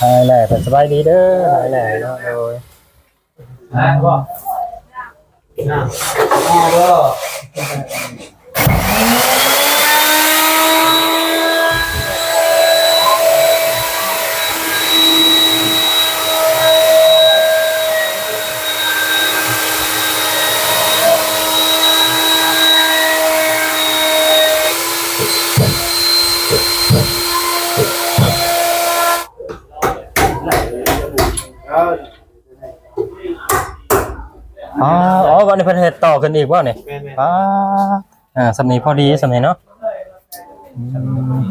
ຫາຍແລ້ວ ສະບາຍດີເດີ ຫາຍແລ້ວເນາະ ໂດຍ. ອໍ ອໍ ບັດນີ້ເພິ່ນເຮັດຕໍ່ຂຶ້ນອີກບໍ່ນີ້? ແມ່ນໆ ປ້າ ອ່າ ສ່ຳນີ້ພໍດີ ສ່ຳນີ້ເນາະ ອືມ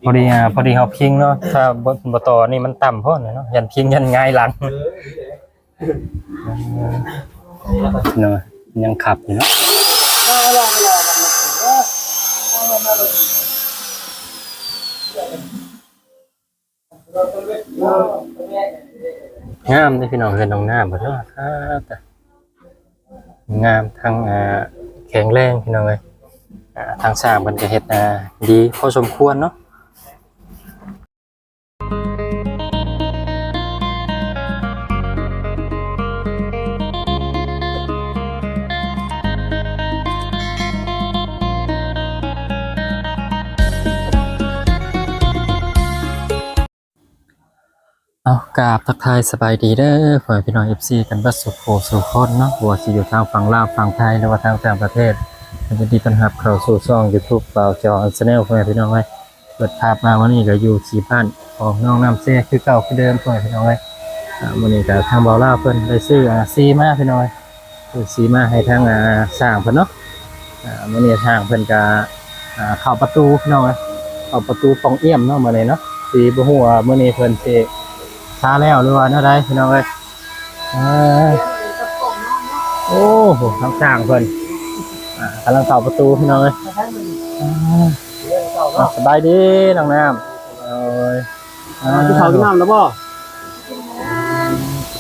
ພໍດີ ອ່າ ພໍດີເຮົາພິງເນາະ ຖ້າບໍ່ ບໍ່ຕໍ່ນີ້ມັນຕ່ຳໂພດເນາະ ຢ້ານພິງຢ້ານຫງາຍຫຼັງ ເອີ ເນາະ ຍັງຂັບຢູ່ເນາະ. ງາມເດ້ພີ່ນ້ອງ ເຮືອນນ້ອງນ້ຳເພິ່ນເນາະ ອ່າ ງາມ ທັງ ອ່າ ແຂງແຮງພີ່ນ້ອງເອີຍ ອ່າ ທາງສ້າງເພິ່ນກໍເຮັດ ອ່າ ດີພໍສົມຄວນເນາະ. ເອົາ ກາບທັກທາຍສະບາຍດີເດີ ພໍ່ແມ່ພີ່ນ້ອງ ເອັຟຊີ ກັນເບິດສູ່ຜູ້ສູ່ຄົນເນາະ ບໍ່ວ່າຊິຢູ່ທາງຝັ່ງລາວ ຝັ່ງໄທ ຫຼືວ່າທາງຕ່າງປະເທດ ກໍຍິນດີຕ້ອນຮັບເຂົ້າສູ່ຊ່ອງຢູທູບ ບ່າວຈອງ Channel ພໍ່ແມ່ພີ່ນ້ອງເອີຍ. ເປີດພາບມາມື້ນີ້ກໍຢູ່ທີ່ບ້ານຂອງນ້ອງນ້ຳເຊຄືເກົ່າຄືເດີມ ພໍ່ແມ່ພີ່ນ້ອງເອີຍ. ອ່າ ມື້ນີ້ກໍທາງບ່າວລາວເພິ່ນໄດ້ຊື້ ອ່າ ສີມາ ພີ່ນ້ອງເອີຍ ຊື້ສີມາໃຫ້ທາງ ອ່າ ຊ່າງເພິ່ນເນາະ. ອ່າ ມື້ນີ້ຊ່າງເພິ່ນກໍ ອ່າ ເຂົ້າປະຕູ ພີ່ນ້ອງເອີຍ ເຂົ້າປະຕູປ່ອງອ້ຽມເນາະ ມື້ນີ້ເນາະ. ຊິບໍ່ຮູ້ວ່າມື້ນີ້ເພິ່ນຊິທາແລ້ວ ຫຼືວ່າແນວໃດ ພີ່ນ້ອງເອີຍ. ອ່າ ໂອ້ໂຫ ທາງຊ່າງເພິ່ນ ອ່າ ກຳລັງເຂົ້າປະຕູ ພີ່ນ້ອງເອີຍ. ອ່າ ສະບາຍດີນ້ອງນ້ຳ ໂອ້ຍ. ອ່າ ກິນເຂົ້າກິນນ້ຳແລ້ວບໍ່?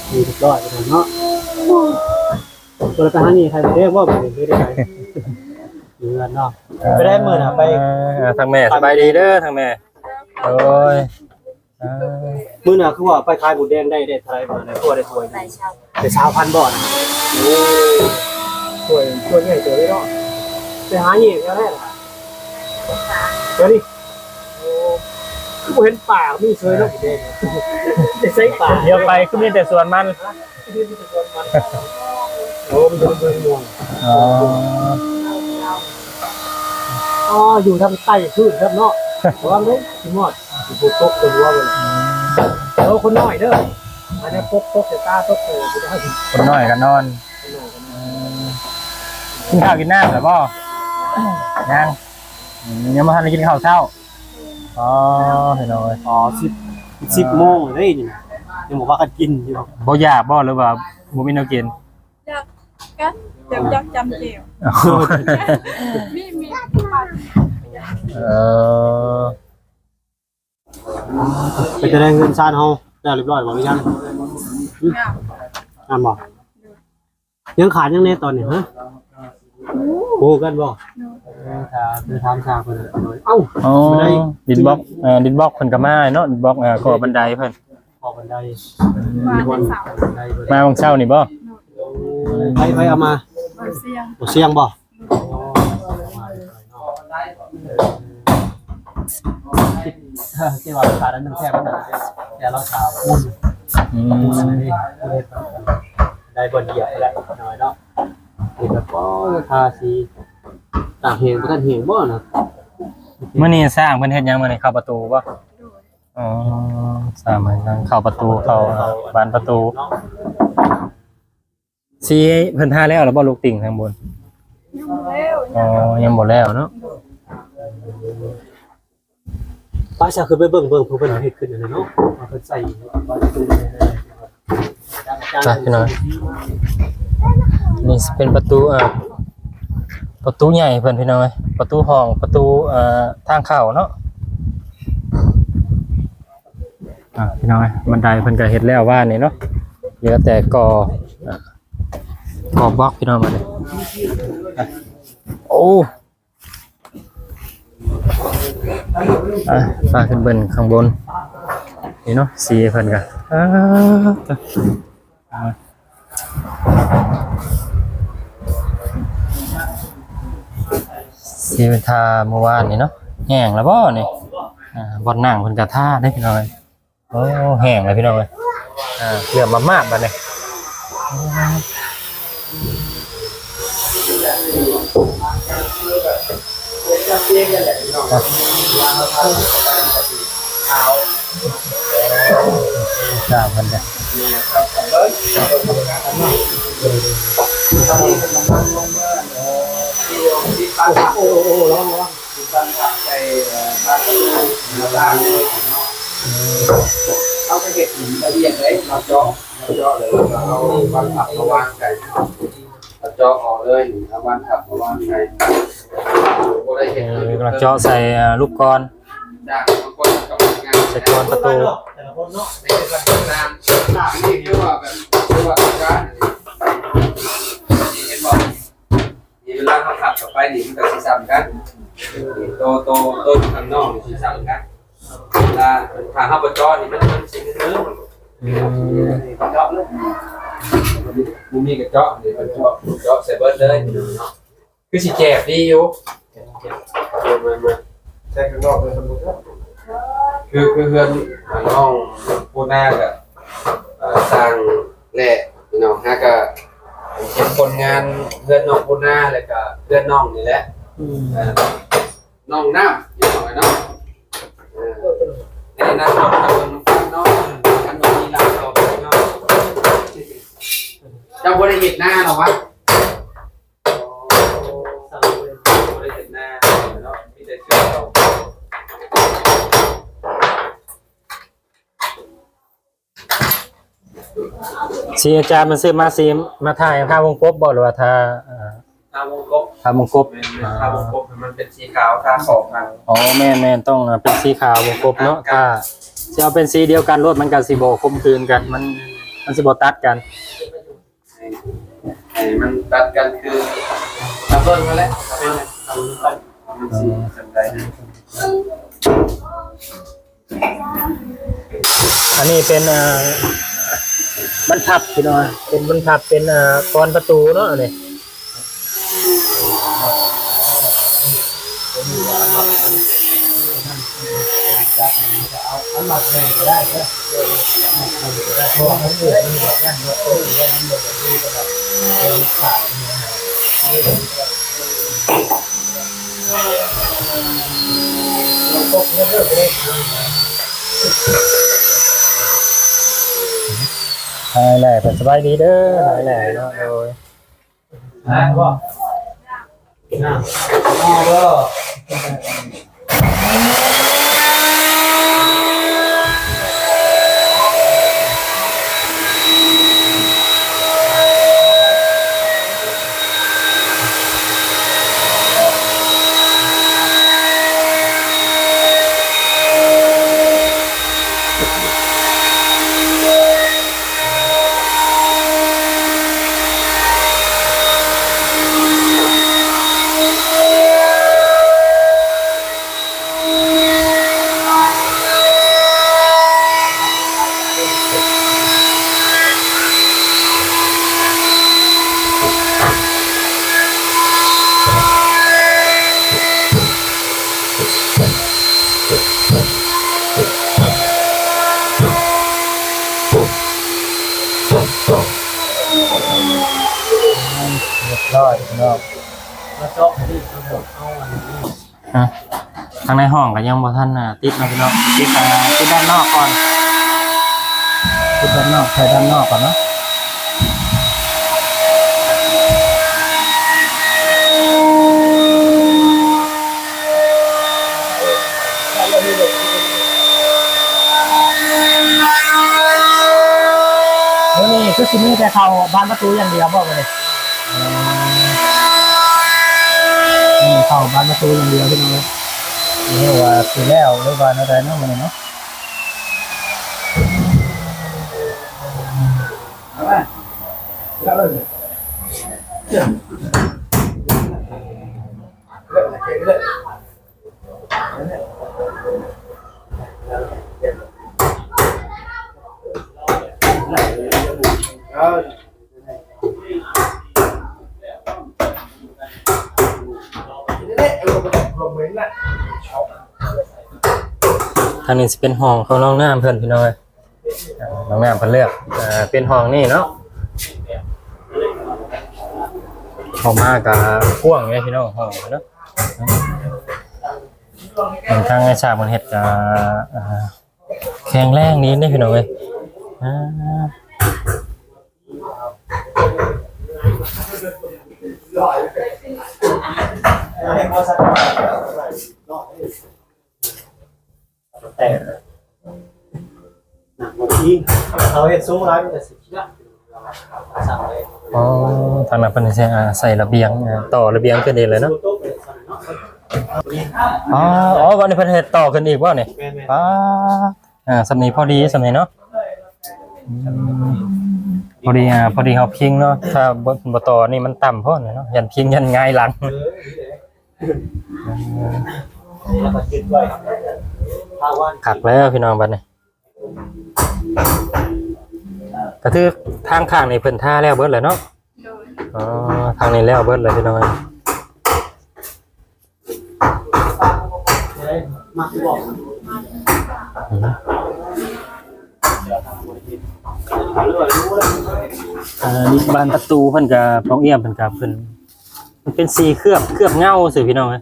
ກິນແລ້ວ ເອີ ເລີຍບຮ້ອຍເນາະ. ບໍ່ໄດ້ໄປຫານີ້ ໃຜບໍ່ໄດ້ບໍ່ ບໍ່ໄດ້ໄປເຮືອນເນາະ. ໄປໄດ້ມື້ນະ ໄປ ເອີ ທາງແມ່ ສະບາຍດີເດີ ທາງແມ່ ໂອ້ຍ. ອ່າ ມື້ນະຄືວ່າໄປຂາຍໝູແດງໄດ້ ໄດ້ເທົ່າໃດມື້ນະ ຄືວ່າໄດ້ຖ້ວຍໜຶ່ງ ໄດ້ຊາວ ໄດ້ຊາວພັນບໍ່ນະ? ໂອ້ ຖ້ວຍ ຖ້ວຍໃຫຍ່ເຕີບເລີຍເນາະ. ໄປຫາແຍກແຖວໃດລະ? ແຖວນີ້. ໂອ້ ຄືບໍ່ເຫັນປ່າມີເຊີຍເນາະ ໝູແດງ ໄປໃສປ່າ ດຽວໄປຄືມີແຕ່ສວນມັນ. ໂອ້ ມັນເປັນເມືອງມ່ວງ. ອໍ ອໍ ຢູ່ທາງໃຕ້ພື້ນເນາະ ລະວັງເດີ ຊິມອດ ຊິຝົນຕົກໃສ່ຫົວເບິ່ງ. ໂອ້ ຄົນນ້ອຍເດີ ອັນນີ້ຕົກ ຕົກໃສ່ຕາ ຕົກໃສ່ບໍ່ໄດ້. ຄົນນ້ອຍກໍນອນ. ກິນຂ້າວກິນນ້ຳແລ້ວບໍ່? ຍັງ ອືມ ຍັງບໍ່ທັນໄດ້ກິນເຂົ້າເຊົ້າ. ອໍ ພີ່ນ້ອງເອີຍ ອໍ ສິບ ສິບໂມງເລີຍນີ້ນະ ຍັງບໍ່ພາກັນກິນຢູ່. ບໍ່ຢາກບໍ່ ຫຼືວ່າບໍ່ມີແນວກິນ? ຢາກກັນ ແຕ່ຢາກຈຳແຈ່ວ. ມີ ມີ ເອີ ເປັນຈັ່ງໃດເຮືອນຊານເຮົາ ແລ້ວຮຽບຮ້ອຍບໍ່ ຫຼືຍັງ? ງາມ ງາມບໍ່? ຍັງຂາດຫຍັງແດ່ຕອນນີ້ ຮະ? ໂອ້ ຮູ້ກັນບໍ່? ເອີ ຖ້າໄປຖາມຊ່າງເພິ່ນ. ເອົ້າ ອໍ ດິນບລັອກ ເອີ ດິນບລັອກເພິ່ນກໍມາເນາະ ດິນບລັອກ ເອີ ກໍ່ບັນໄດເພິ່ນ ກໍ່ບັນໄດ ມາແຕ່ເຊົ້າ ມາວັນເສົານີ້ບໍ່? ໃຜ ໃຜເອົາມາ? ບໍ່ສຽງ ບໍ່ສຽງບໍ່? ໂອ້ ເອີ ທີ່ວ່າຂາດອັນໜຶ່ງແທ້ ແຕ່ລາວຖາປູນ ອືມ ປູນອັນນີ້ ປູນເຮັດໄດ້ບ່ອນຢຽບແລ້ວໜ້ອຍເນາະ. ນີ້ກໍພໍທາສີ ຕາກແຫ້ງ ບໍ່ທັນແຫ້ງບໍ່ນະ? ມື້ນີ້ຊ່າງເພິ່ນເຮັດຫຍັງ? ມື້ນີ້ເຂົ້າປະຕູບໍ່? ອໍ ຊ່າງເພິ່ນເຂົ້າປະຕູ ເຂົ້າບານປະຕູເນາະ. ສີເພິ່ນທາແລ້ວ ແລ້ວບໍ່ລູກຕິ່ງທາງບົນ? ຍັງບໍ່ແລ້ວ. ອໍ ຍັງບໍ່ແລ້ວເນາະ. ໄປຊະ ຂຶ້ນໄປເບິ່ງ ເບິ່ງເພິ່ນເຮັດຂຶ້ນຫັ້ນເນາະ ວ່າເພິ່ນໃສ່ ໄປພີ່ນ້ອງ ນີ້ຊິເປັນປະຕູ ອ່າ ປະຕູໃຫຍ່ເພິ່ນພີ່ນ້ອງເອີຍ ປະຕູຫ້ອງ ປະຕູ ອ່າ ທາງເຂົ້າເນາະ. ອ່າ ພີ່ນ້ອງເອີຍ ບັນໄດເພິ່ນກໍເຮັດແລ້ວວານນີ້ເນາະ ເຫຼືອແຕ່ກໍ່ ອ່າ ກໍ່ບລັອກພີ່ນ້ອງ ບາດນີ້ ໂອ້ ອ່າ ພາຂຶ້ນເບິ່ງຂ້າງບົນ ເ ນີ້ເນາະ ສີເພິ່ນກໍ ອ່າ ສີເພິ່ນທາມື້ວານນີ້ເນາະ ແຫ້ງແລ້ວບໍ່ນີ້? ອ່າ ບ່ອນນັ່ງເພິ່ນກໍທາເດ້ພີ່ນ້ອງເອີຍ. ໂອ້ ແຫ້ງແລ້ວພີ່ນ້ອງເອີຍ. ອ່າ ເຫຼືອມມາບໆ ບາດນີ້. ສາມພັນເດ້. ໂອ້ໆ ຕິດບັ້ນພັບໃສ່ ເອີ ບານປະຕູໜ້າຕ່າງເລີຍເນາະ. ເອີ ເຮົາກໍເຮັດລະອຽດເດ້ ເຮົາເຈາະ ເຮົາເຈາະແລ້ວ ເຮົາເອົາບັ້ນພັບມາວາງໃສ່ ເຮົາເຈາະອອກເລີຍ ເອົາບັ້ນພັບມາວາງໃສ່ ບໍ່ໄດ້ເຮັດ ເອີ ກຳລັງເຈາະໃສ່ ເອີ ລູກກອນ ຈາກບາງຄົນກໍເຮັດງານໃສ່ກອນປະຕູ ແຕ່ລະຄົນເນາະ ໃນເຂດລະແວກຕ່າງໆ ນີ້ຄືວ່າແບບ ຄືວ່າການ ນີ້ເຫັນບໍ່? ນີ້ເວລາເຮົາພັບເຂົ້າໄປນີ້ ມັນກໍຊິສ່ຳກັນ ໂຕ ໂຕ ໂຕຢູ່ຂ້າງນອກນີ້ຊິສ່ຳກັນ. ຖ້າ ຖ້າເຮົາບໍ່ເຈາະນີ້ ມັນ ມັນຊິເໜືອ ອືມ ເຈາະເລີຍ ບໍ່ມີກໍເຈາະນີ້ ເຈາະ ເຈາະໃສ່ເບິດເລີຍເນາະ. ຄືຊິແຈບດີຢູ່ ແຈບ ແຈບ ມາ ມາ ໃສ່ຂ້າງນອກເລີຍ ຄື ຄືເຮືອນນ້ອງປູນາກໍ ເອີ ສ້າງແຫຼະ ພີ່ນ້ອງ ຫາກະເປັນຄົນງານເຮືອນນ້ອງປູນາ ແລ້ວກະເຮືອນນ້ອງນີ້ແຫຼະ ອືມ ເອີ ໜອງນ້ຳ ພີ່ນ້ອງເນາະ. ເອີ ໃນອະນາຄົດເຮົາເບິ່ງນຳກັນເນາະ ຄັນວ່າມີລາວຕໍ່ໄປເນາະ. ເຈົ້າບໍ່ໄດ້ເຮັດນາເນາະວະ? ບໍ່ໄດ້ເຮັດນາເນາະ ມີແຕ່ເຈົ້າ. ສີອາຈານມັນຊື້ມາ ສີມາທາໃຫ້ທາວົງກົບບໍ່ ຫຼືວ່າທາ ເອີ ທາວົງກົບ ທາວົງກົບ ແມ່ນໆ ທາວົງກົບໃຫ້ມັນເປັນສີຂາວ ທາຂອບມັນ. ອໍ ແມ່ນໆ ຕ້ອງເປັນສີຂາວວົງກົບເນາະ ຖ້າຊິເອົາເປັນສີດຽວກັນໂລດ ມັນກໍຊິບໍ່ຄົມຄືນກັນ ມັນ ມັນຊິບໍ່ຕັດກັນ. ໃຫ້ ໃຫ້ມັນຕັດກັນຄື ຕາເບິ່ງຫັ້ນແຫຼະ ຕາເບິ່ງ ຕາເບິ່ງ ມັນຊິສ່ຳໃດ. ອັນນີ້ເປັນ ເອີ ບັ້ນພັບ ພີ່ນ້ອງ ເປັນບັ້ນພັບ ເປັນ ເອີ ກອນປະຕູເນາະ ອັນນີ້. ໃຫ້ແຫຼະ ເພິ່ນສະບາຍດີເດີ ໃຫ້ແຫຼະເນາະ ໂດຍ. ໄດ້ບໍ່? ນະ ເອົາເດີ. ຮຽບຮ້ອຍພີ່ນ້ອງ ມາເຈາະໃຫ້ດີ ເອົາອັນນີ້ ຮະ ທາງໃນຫ້ອງກໍຍັງບໍ່ທັນ ອ່າ ຕິດເນາະພີ່ນ້ອງ ຕິດ ອ່າ ຕິດດ້ານນອກກ່ອນ ຕິດດ້ານນອກ ໃສ່ດ້ານນອກກ່ອນເນາະ. ມື້ນີ້ຄືຊິມີແຕ່ເຂົ້າບານປະຕູຢ່າງດຽວບໍ່ມື້ນີ້? ອືມ ນີ້ເຂົ້າບານປະຕູຢ່າງດຽວພີ່ນ້ອງເອີຍ. ບໍ່ຮູ້ວ່າຊິແລ້ວ ຫຼືວ່າແນວໃດເນາະມື້ນີ້ເນາະ. ເ ອັນນີ້ຊິເປັນຫ້ອງຂອງນ້ອງນ້ຳເພິ່ນ ພີ່ນ້ອງເອີຍ. ນ້ອງນ້ຳເພິ່ນເລືອກ ເປັນຫ້ອງນີ້ເນາະ. ເຂົ້າມາກໍກວ້າງເດ້ພີ່ນ້ອງ ຫ້ອງເນາະ. ທາງອ້າຍສາວເພິ່ນເຮັດກໍ ແຂງແຮງດີເດ້ພີ່ນ້ອງເອີຍ. ແຕ່ໜັກບໍ່ອີງ ເຂົາເຮັດສູງຫຼາຍ ມັນກໍຊິຂີ້ດານ. ອໍ ທາງນັ້ນເພິ່ນໃສ່ ອ່າ ໃສ່ລະບຽງ ອ່າ ຕໍ່ລະບຽງຂຶ້ນອີກເລີຍເນາະ. ອໍ ອໍ ບັດນີ້ເພິ່ນເຮັດຕໍ່ຂຶ້ນອີກບໍ່ນີ້? ແມ່ນໆ. ປ້າ ອ່າ ສ່ຳນີ້ພໍດີ ສ່ຳນີ້ເນາະ. ອືມ ພໍດີ ອ່າ ພໍດີເຮົາພິງເນາະ. ຖ້າບໍ່ ບໍ່ຕໍ່ນີ້ມັນຕ່ຳໂພດເນາະ ຢ້ານພິງຢ້ານຫງາຍຫຼັງ. ເອີ ນີ້ແຫຼະ ແລ້ວກໍຈຶດໄວ້ ຖ້າວ່າ ຄັກແລ້ວພີ່ນ້ອງ ບັດນີ້. ກໍຄືທາງຂ້າງນີ້ເພິ່ນທາແລ້ວເບິດແລ້ວເນາະ? ໂດຍ. ອໍ ທາງນີ້ແລ້ວເບິດແລ້ວພີ່ນ້ອງ. ມັກຢູ່ບໍ່? ອືມ ອ່າ ນີ້ບານປະຕູເພິ່ນກໍ ປ່ອງອ້ຽມເພິ່ນກໍ ເພິ່ນ ມັນເປັນສີເຄື່ອບ ເຄື່ອບເງົາຊື່ພີ່ນ້ອງເອີຍ.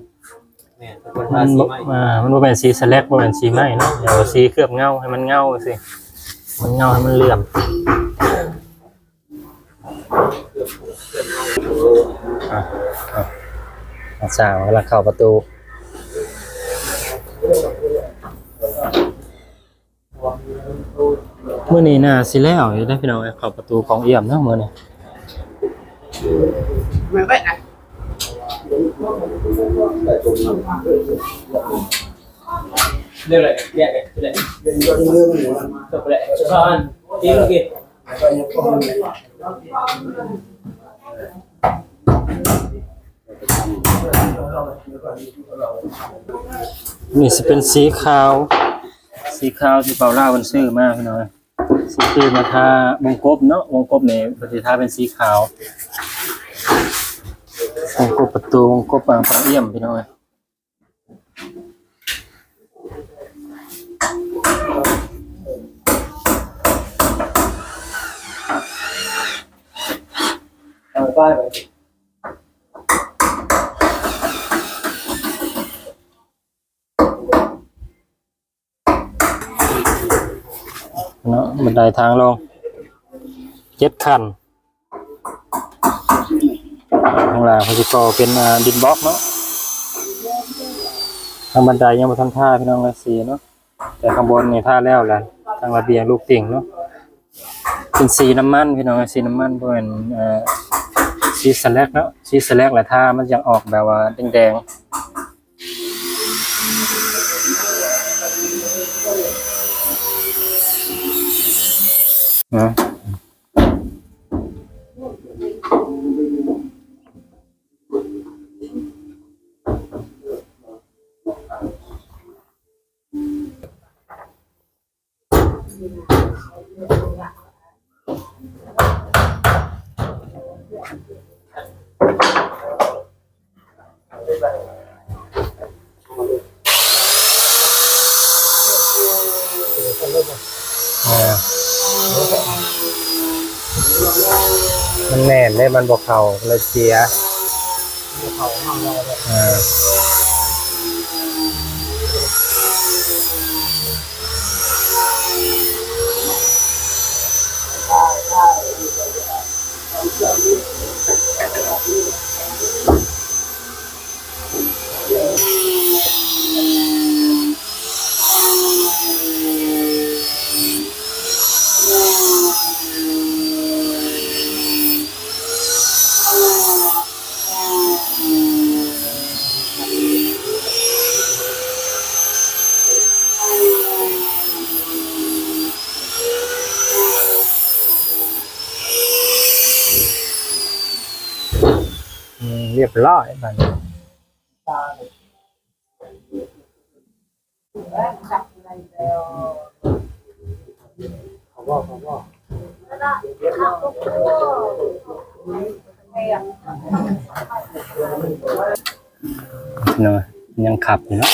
ແມ່ນ ເພິ່ນທາສີໄມ້ ມັນບໍ່ ອ່າ ມັນບໍ່ແມ່ນສີສະແລັກ ບໍ່ແມ່ນສີໄມ້ເນາະ ເອົາສີເຄື່ອບເງົາໃຫ້ມັນເງົາຊີ້ ມັນເງົາໃຫ້ມັນເຫຼື້ອມ. ອ່ະ ອ່ະ ອາສາກຳລັງເຂົ້າປະຕູ. ມື້ນີ້ໜ້າຊິແລ້ວຢູ່ເດ້ພີ່ນ້ອງເອີຍ ເຂົ້າປະຕູປ່ອງອ້ຽມເນາະມື້ນີ້. ເລື່ອງໃດ? ເລື່ອງໃດ? ເລື່ອງ ເລື່ອງ ເລື່ອງ ເລື່ອງ ເລື່ອງ ເລື່ອງ ນີ້ຊິເປັນສີຂາວ ສີຂາວທີ່ບ່າວລາວເພິ່ນຊື້ມາພີ່ນ້ອງເອີຍ. ຊິຊື້ມາທາວົງກົບເນາະ ວົງກົບນີ້ເພິ່ນຊິທາເປັນສີຂາວ ວົງກົບປະຕູ ວົງກົບ ອ່າ ປ່ອງອ້ຽມພີ່ນ້ອງເອີຍ. ເນາະ ບັນໄດທາງລົງເຈັດຂັ້ນ. ຂ້າງລ່າງເພິ່ນຊິກໍ່ເປັນ ອ່າ ດິນບລັອກເນາະ. ທາງບັນໄດຍັງບໍ່ທັນທາພີ່ນ້ອງເອີຍ ສີເນາະ ແຕ່ຂ້າງບົນນີ້ທາແລ້ວແຫຼະ. ທາງລະບຽງລູກຕິ່ງເນາະ ເປັນສີນ້ຳມັນພີ່ນ້ອງເອີຍ ສີນ້ຳມັນ ບໍ່ແມ່ນ ເອີ ສີສະແລັກເນາະ. ສີສະແລັກລະທາມັນຈະອອກແບບວ່າແດງໆ ເນາະ. ເອີ ມັນແໜ້ນເດ້ ມັນບໍ່ເຂົ້າ ເລີຍເສຍ. ບໍ່ເຂົ້າເນາະ ເອີ. ອືມ ຮຽບຮ້ອຍບາດນີ້. ເນາະ ຍັງຂັບຢູ່ເນາະ.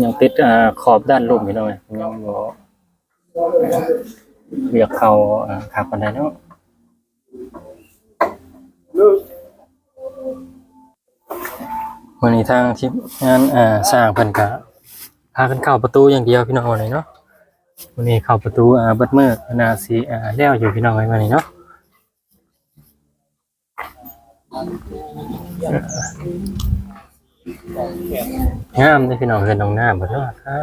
ຍັງຕິດ ອ່າ ຂອບດ້ານລຸ່ມຢູ່ເນາະ ຍັງບໍ່ວຽກເຂົ້າ ອ່າ ຄັກປານໃດເນາະ. ມື້ນີ້ທາງທີມງານ ອ່າ ຊ່າງເພິ່ນກະພາກັນເຂົ້າປະຕູຢ່າງດຽວພີ່ນ້ອງ ມື້ນີ້ເນາະ. ມື້ນີ້ເຂົ້າປະຕູ ອ່າ ເບິດມື້ ໜ້າຊິ ອ່າ ແລ້ວຢູ່ພີ່ນ້ອງເອີຍ ມື້ນີ້ເນາະ. ງາມເດ້ພີ່ນ້ອງ ເຮືອນນ້ອງນ້ຳເພິ່ນເນາະ ອ່າ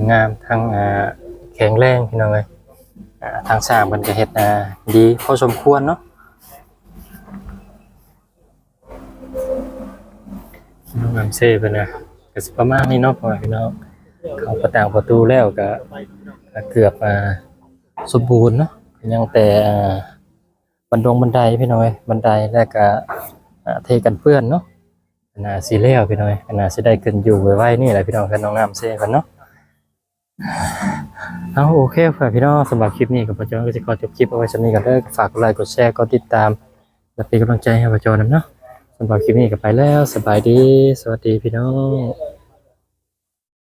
ງາມທັງ ອ່າ ແຂງແຮງພີ່ນ້ອງເອີຍ. ອ່າ ທາງຊ່າງເພິ່ນກະເຮັດ ອ່າ ດີພໍສົມຄວນເນາະ. ນ້ອງນ້ຳເຊເພິ່ນນະ ກະຊິປະມານນີ້ເນາະ ພໍ່ແມ່ພີ່ນ້ອງ. ເຂົ້າປະຕາງປະຕູແລ້ວກະ ກະເກືອບ ອ່າ ສົມບູນເນາະ ຍັງແຕ່ ອ່າ ບັນດົງບັນໄດພີ່ນ້ອງເອີຍ ບັນໄດ ແລ້ວກະ ອ່າ ເທກັນເປື້ອນເນາະ. ໜ້າຊິແລ້ວພີ່ນ້ອງເອີຍ ໜ້າຊິໄດ້ຂຶ້ນຢູ່ໄວໆນີ້ແຫຼະພີ່ນ້ອງ ເຮືອນນ້ອງນ້ຳເຊເພິ່ນເນາະ. ເອົາ ໂອເຄ ພໍ່ແມ່ພີ່ນ້ອງ ສຳລັບຄລິບນີ້ກະ ພວກເຮົາກະຊິຂໍຈົບຄລິບເອົາໄວ້ສ່ຳນີ້ກ່ອນເດີ. ຝາກກົດໄລ ກົດແຊ ກົດຕິດຕາມ ແລະ ເປັນກຳລັງໃຈໃຫ້ພວກເຮົານຳເນາະ. ສຳລັບຄລິບນີ້ກະໄປແລ້ວ ສະບາຍດີ ສະຫວັດດີພີ່ນ້ອງ.